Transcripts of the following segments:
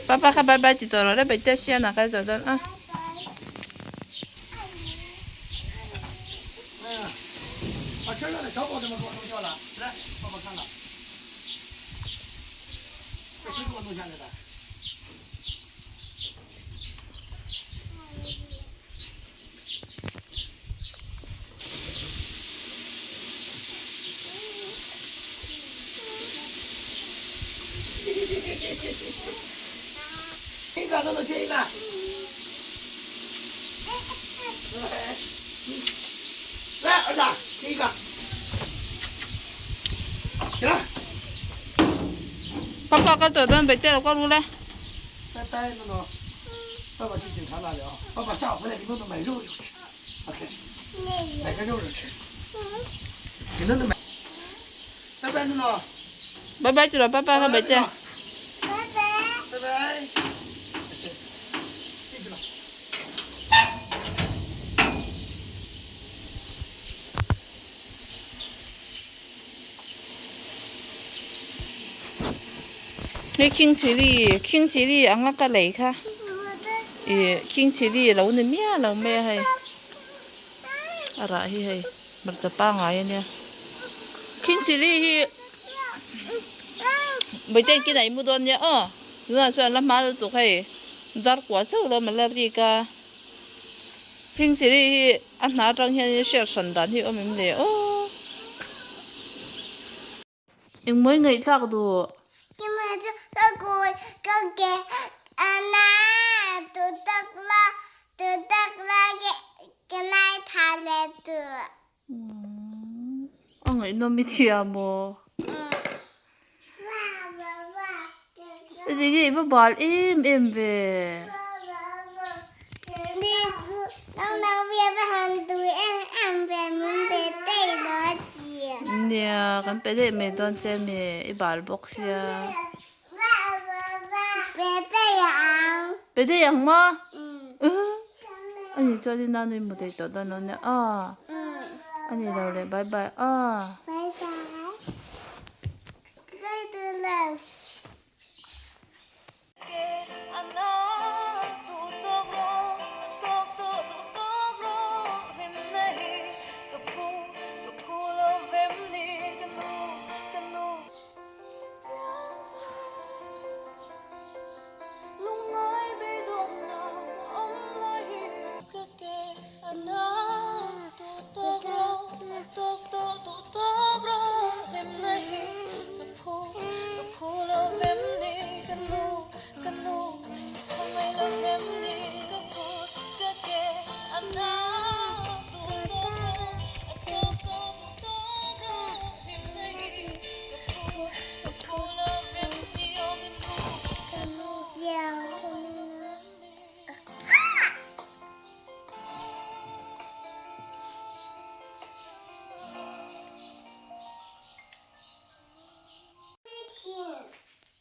Papa kha bye bye ti tawh rawh le Baite Siana kal tawh dawn a. Papa kal tawh dawn Baite lo kal ru le. 拜拜，诺诺。爸爸去警察那里啊！爸爸下午回来给诺诺买肉肉吃，OK？买个肉肉吃。给诺诺买。拜拜，诺诺。 拜拜，去了，拜拜，拜拜。拜拜。拜拜。进去了。Hei king chilli king chilli anga ka lei kha ih king chilli a lo ni miah lo mai a hei a rah hi hei hmarcha pangngai a nia king chilli hi Bawihtei kin a i mu dawn nia aw tunah chuan la hma lutuk hei dar kua chauh lo a la rik a king chilli hi a hna atang hian in hriat hran dan hi a awm em le aw. Engmawi ngaihthlak duh. A ngaihnawm i thiam aw. Enge i va bal em em ve. Nia kan pe daih mai dawn che mi i bal bawk sia. Pe daih ang maw? Ani chuan in nau nui mu daih tawh dawn lo nia a. Ani lo leh bye bye a.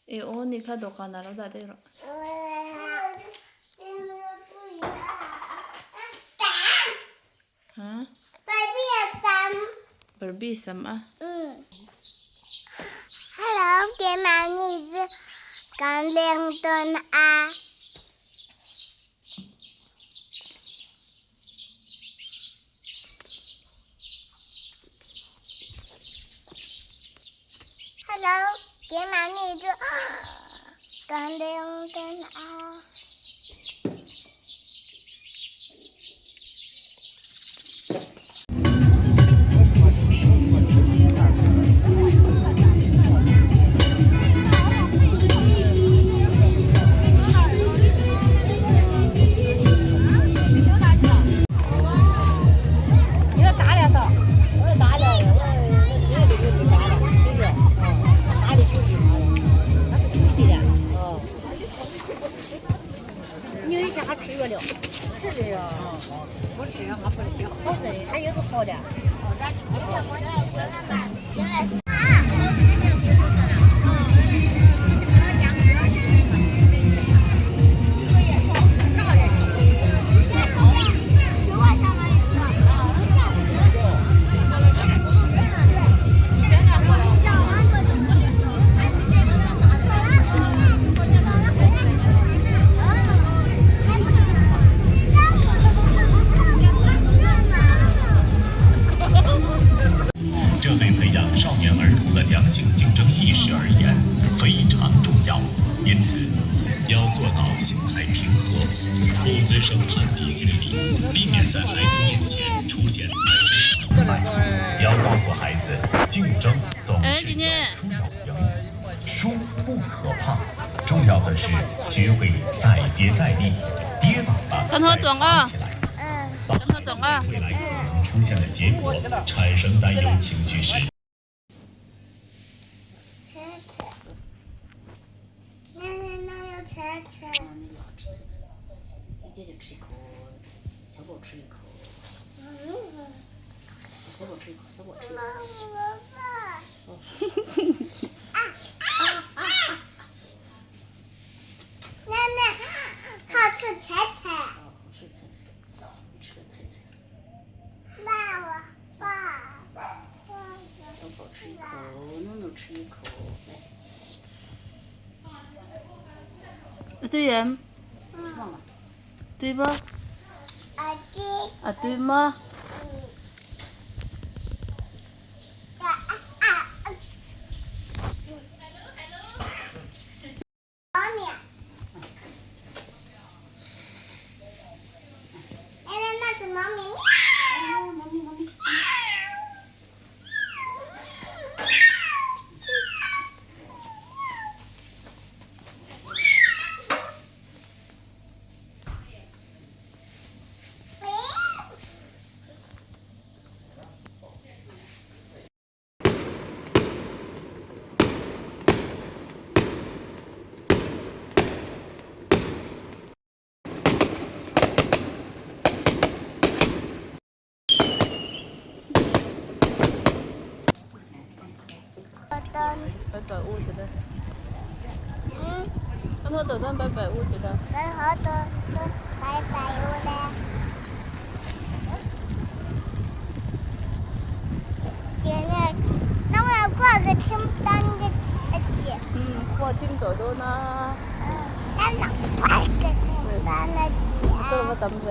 E aw ni kha dawhkan ah lo dah daih rawh. Ha? Barbie sam a. Hello, keimahni chu kan leng tawn a. Hello, keimahni chu kan leng tawn a. 竞争意识而言非常重要。因此，要做到心态平和，不滋生攀比心理，避免在孩子面前出现唉声叹气。要告诉孩子，竞争总是要输要赢，输不可怕，重要的是学会再接再厉，跌倒了再爬起来。当未来可能出现的结果产生担忧情绪时。吃吃，奶奶那要吃吃。吃菜菜，给姐姐吃一口，小宝吃一口。小宝吃一口，小宝吃一口。啊啊啊！奶奶，好吃菜菜。好吃菜菜，吃个菜菜。爸爸，爸。小宝吃一口，诺诺吃一口，来。 对em对ba 啊对吗？猫咪。奶奶，那是猫咪。猫咪，猫咪。 拜拜乌的嘞。跟我走段拜拜乌的嘞。跟好多都拜拜乌嘞。姐姐，那我要挂个天当个姐。挂天朵朵呢。那那挂个天当的姐。这个怎么的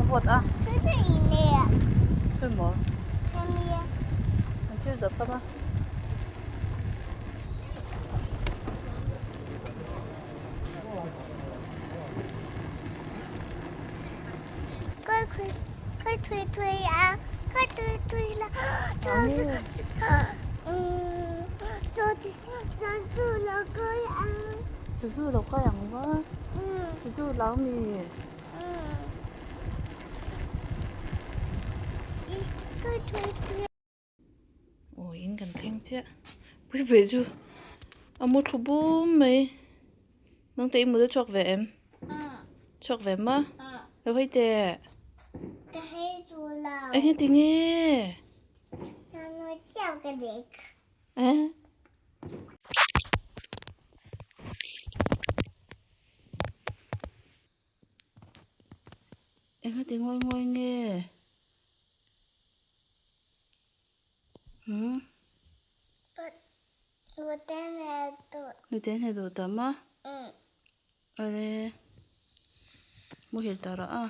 ？vọt à? 这是你的。为么？妈咪。你去找他吗？快推，快推推呀！快推推了，这是，说的，这是老个呀。这是老个样吗？这是老米。快推推。 Aw in kan thleng chiah pui pui chu a mu thlu bum mai nang te i mu te chhuak ve em chhuak ve ma lo hawi teh eng nge ti nge eh eng nge ti ngawi ngawi nge. Nute hne duh ta ma? Are muhil ta rah a.